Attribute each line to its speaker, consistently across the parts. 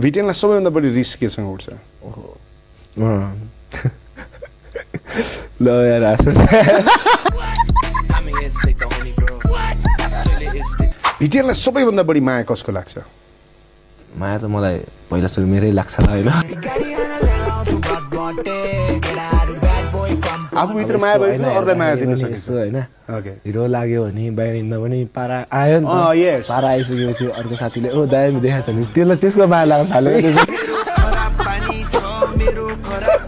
Speaker 1: भिटेनलाई सबैभन्दा बढी रिस केसँग उठ्छ?
Speaker 2: ल यार
Speaker 1: भिटेनलाई सबैभन्दा बढी माया कसको लाग्छ?
Speaker 2: माया त मलाई पहिला सुरु मेरै लाग्छ होइन।
Speaker 1: आफूभित्र माया भयो भने अरूलाई माया दिन सकिन्छ
Speaker 2: होइन।
Speaker 1: ओके
Speaker 2: हिरो लाग्यो भने बाहिर हिँड्दा पनि पारा आयो नि त।
Speaker 1: यस
Speaker 2: पारा आइसकेपछि अर्को साथीले ओ दामी देखाएको छ भने त्यसलाई त्यसको माया लाग्न थाल्यो।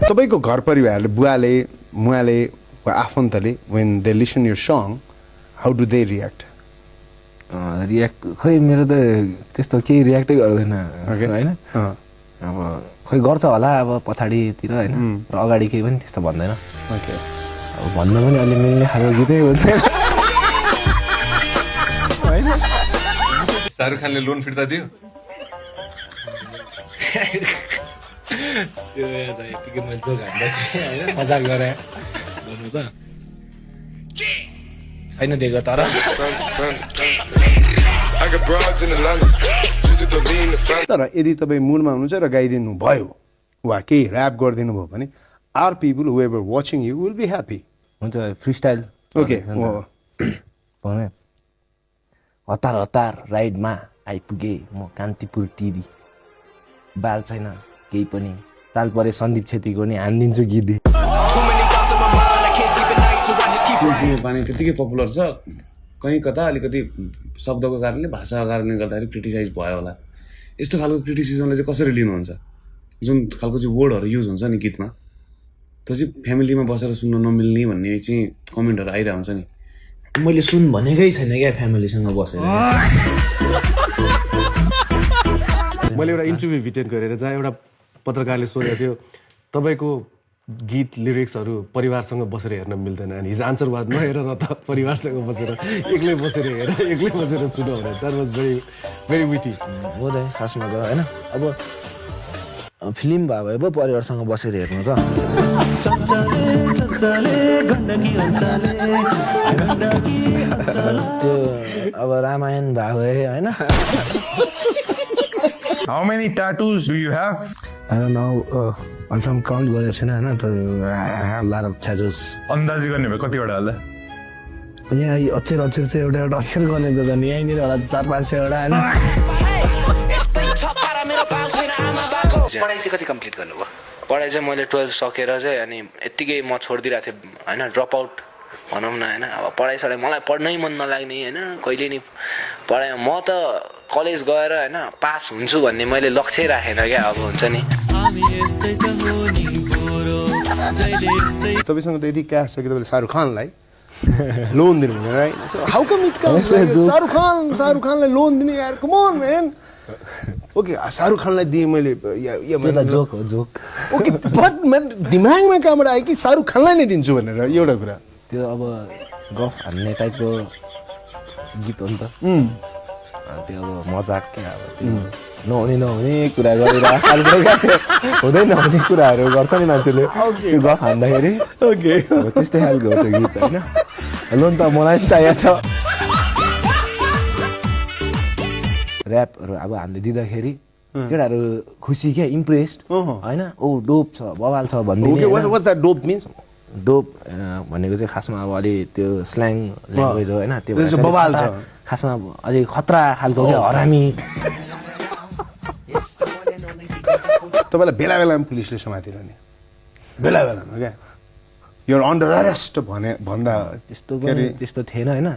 Speaker 1: तपाईँको घर परिवारले बुवाले मुवाले वा आफन्तले when they listen your song how do they react?
Speaker 2: React खै मेरो त त्यस्तो केही रियाक्टै गर्दैन होइन। अब खै गर्छ होला अब पछाडितिर होइन, र अगाडि केही पनि त्यस्तो भन्दैन।
Speaker 1: ओके
Speaker 2: अब भन्दा पनि अलि मिल्ने खालको गीतै हुन्छ होइन।
Speaker 3: शाहरुख खानले लोन फिर्ता दियो?
Speaker 2: त्यो यतिकै मैले जोक हान्दा होइन, मजाक गरेँ गर्नु त छैन दिएको तर
Speaker 1: तर यदि तपाईँ मुडमा हुनुहुन्छ र गाइदिनु भयो वा केही ऱ्याप गरिदिनु भयो भने are people whoever watching you will be happy.
Speaker 2: हुन्छ फ्री स्टाइल
Speaker 1: ओके
Speaker 2: भने हतार हतार राइडमा आइपुगे म कान्तिपुर टिभी, बाल छैन केही पनि, ताल परे सन्दीप छेत्रीको नि हानिदिन्छु गीत।
Speaker 4: पानी त्यतिकै पपुलर छ, कहीँ कता अलिकति शब्दको कारणले भाषाको कारणले गर्दाखेरि क्रिटिसाइज भयो होला। यस्तो खालको क्रिटिसिजमले चाहिँ कसरी लिनुहुन्छ? जुन खालको चाहिँ वर्डहरू युज हुन्छ नि गीतमा, त्यो चाहिँ फ्यामिलीमा बसेर सुन्न नमिल्ने भन्ने चाहिँ कमेन्टहरू आइरहेको हुन्छ नि।
Speaker 2: मैले सुन भनेकै छैन क्या फ्यामिलीसँग बसेर।
Speaker 5: मैले एउटा इन्टरभ्यू भिटेन गरेर जहाँ एउटा पत्रकारले सोधेको थियो तपाईँको गीत लिरिक्सहरू परिवारसँग बसेर हेर्न मिल्दैन, अनि हिज आन्सर वाज नहेर न त परिवारसँग बसेर एक्लै बसेर हेर, एक्लै बसेर सुन भने। That was very witty.
Speaker 2: हो त खासमा त होइन। अब फिल्म भयो भए पो परिवारसँग बसेर हेर्नु त। त्यो अब रामायण भयो भए होइन।
Speaker 6: How many tattoos do you have?
Speaker 2: I don't know. अहिलेसम्म काउन्ट गरेको छैन होइन, तर I have lot of tattoos.
Speaker 6: अन्दाजी गर्ने भए कतिवटा होला?
Speaker 2: यहाँ अक्षर अक्षर चाहिँ एउटा एउटा अक्षर गर्ने त नि यहीँनिर होला 400-500 होइन।
Speaker 7: पढाइ चाहिँ कति कम्प्लिट गर्नुभयो?
Speaker 2: पढाइ चाहिँ मैले 12 सकेर चाहिँ अनि यत्तिकै म छोडिदिरहेको थिएँ होइन, ड्रप आउट भनौँ न होइन। अब पढाइ मलाई पढ्नै मन नलाग्ने होइन, कहिले नि पढाइ म त कलेज गएर होइन पास हुन्छु भन्ने मैले लक्ष्य राखेन क्या। अब हुन्छ नि
Speaker 1: तपाईँसँग त यति क्यास छ कि तपाईँले शाहरुख खानलाई लोन दिनु हुँदैन right? How come it comes? Shahrukh खानलाई लोन दिने यार, कम अन म्यान। ओके शाहरुख खानलाई दिएँ मैले,
Speaker 2: जोक हो जोक।
Speaker 1: ओके बट दिमागमा कहाँबाट आयो कि शाहरुख खानलाई नै दिन्छु भनेर एउटा कुरा?
Speaker 2: त्यो अब गफ हान्ने टाइपको गीत हो नि त, त्यो अब मजाक क्या। अब त्यो नहुने कुरा गरेर हुँदै नहुने कुराहरू गर्छ नि मान्छेले त्यो गफ हान्दाखेरि।
Speaker 1: ओके
Speaker 2: त्यस्तै खालको हो त्यो गीत होइन। लोन त मलाई पनि चाहिएको छ। ऱ्यापहरू अब हामीले दिँदाखेरि केटाहरू खुसी क्या, इम्प्रेस्ड होइन। ओ डोप छ बवाल छ भनिदिने। डोप भनेको चाहिँ खासमा अब अलि त्यो स्ल्याङ ल्याङ्ग्वेज हो होइन, त्यो
Speaker 1: बवाल छ
Speaker 2: खासमा अलि खतरा खालको क्या, हरामी।
Speaker 1: तपाईँलाई बेला बेलामा पुलिसले समातिरहने, बेला बेलामा क्या यो अन्डर अरेस्ट भन्दा
Speaker 2: त्यस्तो थिएन होइन,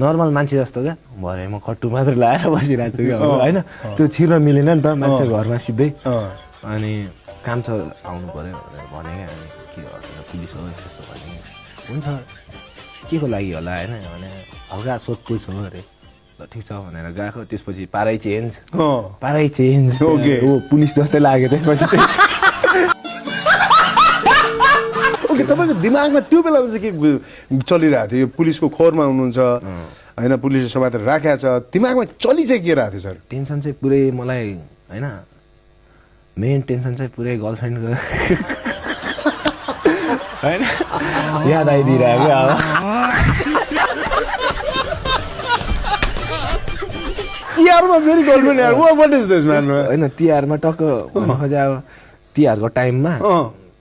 Speaker 2: नर्मल मान्छे जस्तो क्या। भरे म कट्टु मात्रै लगाएर बसिरहेको छु क्या होइन। त्यो छिर्न मिलेन नि त मान्छे घरमा सिधै, अनि काम छ आउनु पऱ्यो भनेर भने क्या। के गर्दैन पुलिस हो यस्तो भने हुन्छ के को लागि होला होइन भने हल्का सोधपुछ हो अरे। ल ठिक छ भनेर गएको, त्यसपछि पारै चेन्ज। ओ पुलिस जस्तै लाग्यो त्यसपछि चाहिँ।
Speaker 1: ओके तपाईँको दिमागमा त्यो बेलामा चाहिँ के चलिरहेको थियो? यो पुलिसको खोरमा हुनुहुन्छ होइन, पुलिसले समातेर राखेको छ, दिमागमा चलि चाहिँ के रहेको थियो सर?
Speaker 2: टेन्सन चाहिँ पुरै मलाई होइन, मेन टेन्सन चाहिँ पुरै गर्लफ्रेन्डको होइन याद आइदिइरहेको अब।
Speaker 1: तिहारमा फेरि गर्लफ्रेन्ड यार व्हाट इज दिस म्यान
Speaker 2: होइन तिहारमा टक्क भन्नु खोजे अब तिहारको टाइममा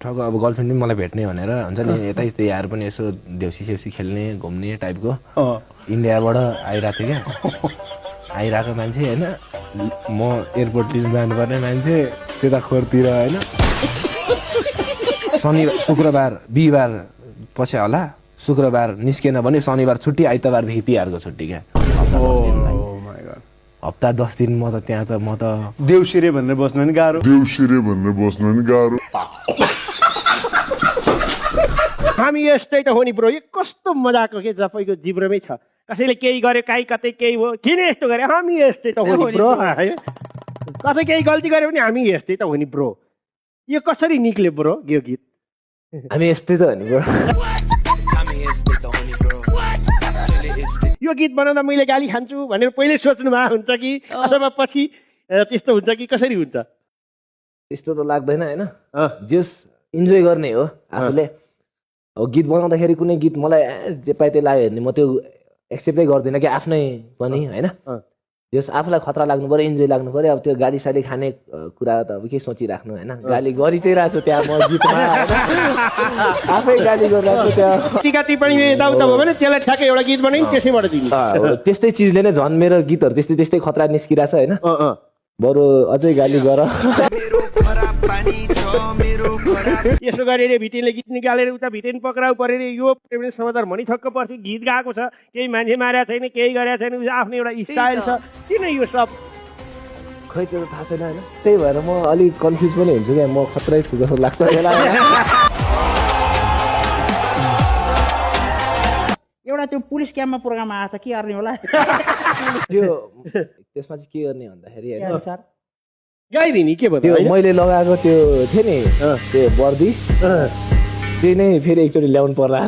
Speaker 2: ठक्क अब गर्लफ्रेन्ड पनि मलाई भेट्ने भनेर हुन्छ नि यतै तिहार पनि यसो देउसी सेउसी खेल्ने घुम्ने टाइपको इन्डियाबाट आइरहेको थियो क्या आइरहेको मान्छे होइन म एयरपोर्ट लिन जानुपर्ने मान्छे त्यता खोरतिर होइन शुक्रबार बिहिबार पछि होला शुक्रबार निस्केन भने शनिबार छुट्टी आइतबारदेखि तिहारको छुट्टी क्या हप्ता 10 दिन म त त्यहाँ त म त
Speaker 1: देउसिरे भनेर बस्न नि गाह्रो
Speaker 8: हामी यस्तै त हो नि ब्रो यो कस्तो मजाको के तपाईँको जिब्रोमै छ कसैले केही गर्यो काहीँ कतै केही हो किन यस्तो गरे हामी यस्तै त हो नि ब्रो कतै केही गल्ती गर्यो भने हामी यस्तै त हो नि ब्रो यो कसरी निक्ल्यो ब्रो यो गीत
Speaker 2: हामी यस्तै त हो नि ब्रो
Speaker 8: यो गीत बनाउँदा मैले गाली खान्छु भनेर पहिले सोच्नु भएको हुन्छ कि अथवा पछि त्यस्तो हुन्छ कि कसरी हुन्छ
Speaker 2: त्यस्तो त लाग्दैन होइन जस इन्जोय गर्ने हो आफूले अब गीत बनाउँदाखेरि कुनै गीत मलाई जे पाए त्यही लाग्यो भने म त्यो एक्सेप्टै गर्दिनँ कि आफ्नै पनि होइन जस आफूलाई खतरा लाग्नु पऱ्यो इन्जोय लाग्नु पऱ्यो अब त्यो गाली साली खाने कुरा त अब के सोचिराख्नु होइन गाली गरि चाहिँ रहेको छु त्यहाँ म गीतमा आफै गाली गरिरहेको छु त्यहाँ
Speaker 8: टिका टिप्पणी यताउता भयो भने त्यसलाई ठ्याक्कै एउटा गीत बनाइ त्यसैबाट दिनु
Speaker 2: त्यस्तै चिजले नै झन् मेरो गीतहरू त्यस्तै त्यस्तै खतरा निस्किरहेछ होइन बरु अझै गाली गर
Speaker 8: यसो गरेर भिटेनले गीत निकालेर उता भिटेन पक्राउ परेर यो प्रेम समाचार भनिठक्क पर्छ गीत गाएको छ केही मान्छे मारेको छैन केही गरेको छैन आफ्नो एउटा स्टाइल छ किन यो सब
Speaker 2: खै त्यो थाहा छैन होइन त्यही भएर म अलिक कन्फ्युज पनि हुन्छु क्या म खतरै छु जस्तो लाग्छ
Speaker 9: एउटा त्यो पुलिस क्याम्पमा प्रोग्राम आएको छ के गर्ने होला
Speaker 2: त्यो त्यसमा चाहिँ के गर्ने भन्दाखेरि होइन
Speaker 8: गाइदिने के भयो
Speaker 2: त्यो मैले लगाएको त्यो थियो नि त्यो वर्दी त्यही नै फेरि एकचोटि ल्याउनु पर्ला